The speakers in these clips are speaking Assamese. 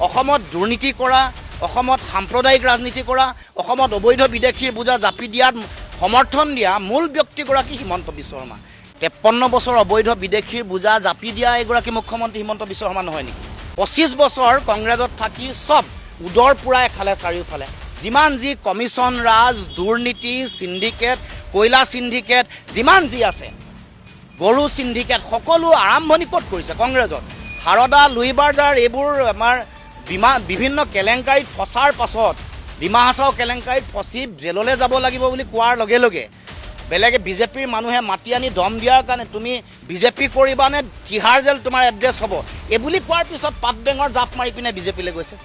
অসমত দুৰ্নীতি কৰা, অসমত সাম্প্ৰদায়িক ৰাজনীতি কৰা, অসমত অবৈধ বিদেশীৰ বোজা জাপি দিয়াত সমৰ্থন দিয়া মূল ব্যক্তিগৰাকী হিমন্ত বিশ্ব শৰ্মা। 53 বছৰ অবৈধ বিদেশীৰ বোজা জাপি দিয়া এগৰাকী মুখ্যমন্ত্ৰী হিমন্ত বিশ্ব শৰ্মা নহয় নেকি? 25 বছৰ কংগ্ৰেছত থাকি চব উদৰ পূৰাই খালে চাৰিওফালে। যিমান যি কমিশ্যন ৰাজ, দুৰ্নীতি, চিণ্ডিকেট, কয়লা চিণ্ডিকেট, যিমান যি আছে, গৰু চিণ্ডিকেট, সকলো আৰম্ভণি ক'ত কৰিছে? কংগ্ৰেছত। সাৰদা, লুইবাৰ্জাৰ এইবোৰ আমাৰ বীমা বিভিন্ন কেলেংকাৰীত ফচাৰ পাছত, ডিমা হাছাও কেলেংকাৰীত ফচি জেললৈ যাব লাগিব বুলি কোৱাৰ লগে লগে বেলেগে বিজেপিৰ মানুহে মাতি আনি দম দিয়াৰ কাৰণে তুমি বিজেপি কৰিবানে তিহাৰ জেল তোমাৰ এড্ৰেছ হ'ব এই বুলি কোৱাৰ পিছত পাত বেঙৰ জাপ মাৰি পিনে বিজেপিলৈ গৈছে।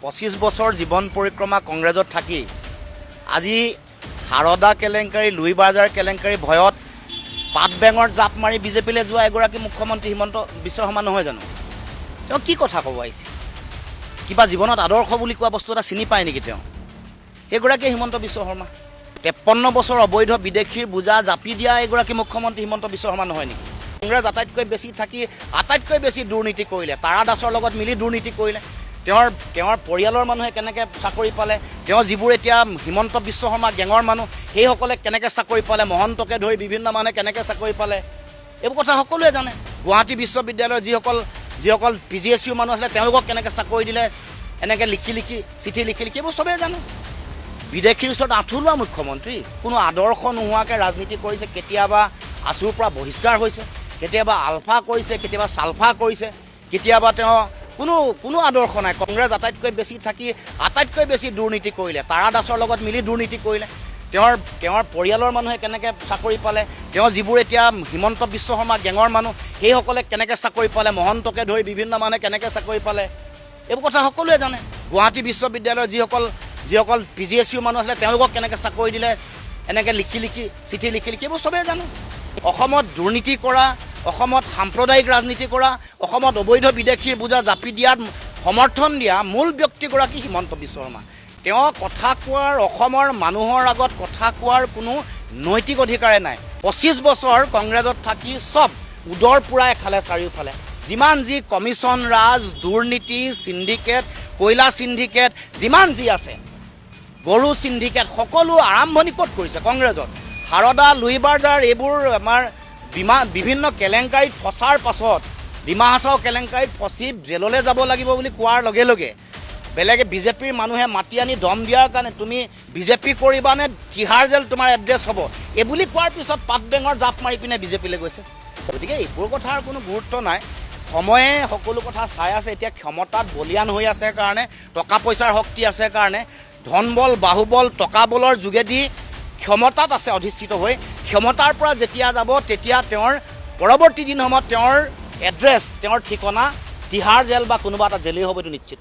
25 বছৰ জীৱন পৰিক্ৰমা কংগ্ৰেছত থাকি আজি সাৰদা কেলেংকাৰী, লুই বাজাৰ কেলেংকাৰী ভয়ত পাত বেঙৰ জাপ মাৰি বিজেপিলৈ যোৱা এগৰাকী মুখ্যমন্ত্ৰী হিমন্ত বিশ্ব শৰ্মা নহয় জানো? তেওঁ কি কথা ক'ব আহিছে? কিবা জীৱনত আদৰ্শ বুলি কোৱা বস্তু এটা চিনি পায় নেকি তেওঁ? সেইগৰাকীয়ে হিমন্ত বিশ্ব শৰ্মা। 53 বছৰ অবৈধ বিদেশীৰ বোজা জাপি দিয়া এগৰাকী মুখ্যমন্ত্ৰী হিমন্ত বিশ্ব শৰ্মা নহয় নেকি? কংগ্ৰেছ আটাইতকৈ বেছি থাকি আটাইতকৈ বেছি দুৰ্নীতি কৰিলে। তাৰা দাসৰ লগত মিলি দুৰ্নীতি কৰিলে। তেওঁৰ পৰিয়ালৰ মানুহে কেনেকৈ চাকৰি পালে, তেওঁ যিবোৰ এতিয়া হিমন্ত বিশ্ব শৰ্মা গেঙৰ মানুহ সেইসকলে কেনেকৈ চাকৰি পালে, মহন্তকে ধৰি বিভিন্ন মানুহে কেনেকৈ চাকৰি পালে, এইবোৰ কথা সকলোৱে জানে। গুৱাহাটী বিশ্ববিদ্যালয়ৰ যিসকল পি জি এছ ইউৰ মানুহ আছিলে তেওঁলোকক কেনেকৈ চাকৰি দিলে, এনেকৈ লিখি লিখি, চিঠি লিখি লিখি, এইবোৰ চবেই জানে। বিদেশীৰ ওচৰত আঁঠু লোৱা মুখ্যমন্ত্ৰী, কোনো আদৰ্শ নোহোৱাকৈ ৰাজনীতি কৰিছে। কেতিয়াবা আছুৰ পৰা বহিষ্কাৰ হৈছে, কেতিয়াবা আলফা কৰিছে, কেতিয়াবা ছালফা কৰিছে, কেতিয়াবা তেওঁ কোনো কোনো আদৰ্শ নাই। কংগ্ৰেছ আটাইতকৈ বেছি থাকি আটাইতকৈ বেছি দুৰ্নীতি কৰিলে। তাৰা দাসৰ লগত মিলি দুৰ্নীতি কৰিলে। তেওঁৰ পৰিয়ালৰ মানুহে কেনেকৈ চাকৰি পালে, তেওঁ যিবোৰ এতিয়া হিমন্ত বিশ্ব শৰ্মা গেঙৰ মানুহ সেইসকলে কেনেকৈ চাকৰি পালে, মহন্তকে ধৰি বিভিন্ন মানুহে কেনেকৈ চাকৰি পালে, এইবোৰ কথা সকলোৱে জানে। গুৱাহাটী বিশ্ববিদ্যালয়ৰ যিসকল পি জি এছ ইউৰ মানুহ আছিলে তেওঁলোকক কেনেকৈ চাকৰি দিলে, এনেকৈ লিখি লিখি, চিঠি লিখি লিখি, এইবোৰ চবেই জানে। অসমত দুৰ্নীতি কৰা, অসমত সাম্প্ৰদায়িক ৰাজনীতি কৰা, অসমত অবৈধ বিদেশীৰ বোজা জাপি দিয়াত সমৰ্থন দিয়া মূল ব্যক্তিগৰাকী হিমন্ত বিশ্ব শৰ্মা। তেওঁ কথা কোৱাৰ, অসমৰ মানুহৰ আগত কথা কোৱাৰ কোনো নৈতিক অধিকাৰে নাই। 25 বছৰ কংগ্ৰেছত থাকি চব উদৰ পূৰাই খালে চাৰিওফালে। যিমান যি কমিশ্যন ৰাজ, দুৰ্নীতি, চিণ্ডিকেট, কয়লা চিণ্ডিকেট, যিমান যি আছে, গৰু চিণ্ডিকেট, সকলো আৰম্ভণি ক'ত কৰিছে? কংগ্ৰেছত। সাৰদা, লুইবাৰ্জাৰ এইবোৰ আমাৰ বীমা বিভিন্ন কেলেংকাৰীত ফচাৰ পাছত, ডিমা হাছাও কেলেংকাৰীত ফচি জেললৈ যাব লাগিব বুলি কোৱাৰ লগে লগে বেলেগে বিজেপিৰ মানুহে মাতি আনি দম দিয়াৰ কাৰণে তুমি বিজেপি কৰিবানে তিহাৰ জেল তোমাৰ এড্ৰেছ হ'ব এই বুলি কোৱাৰ পিছত পাত বেঙৰ জাপ মাৰি পিনে বিজেপিলৈ গৈছে। গতিকে এইবোৰ কথাৰ কোনো গুৰুত্ব নাই। সময়ে সকলো কথা চাই আছে। এতিয়া ক্ষমতাত বলিয়ান হৈ আছে কাৰণে, টকা পইচাৰ শক্তি আছে কাৰণে, ধনবল, বাহুবল, টকা বলৰ যোগেদি ক্ষমতাত আছে অধিষ্ঠিত হৈ। ক্ষমতাৰ পৰা যেতিয়া যাব তেতিয়া তেওঁৰ পৰৱৰ্তী দিনসমূহত তেওঁৰ এড্ৰেছ, তেওঁৰ ঠিকনা তিহাৰ জেল বা কোনোবা এটা জেলেই হ'ব, এইটো নিশ্চিত।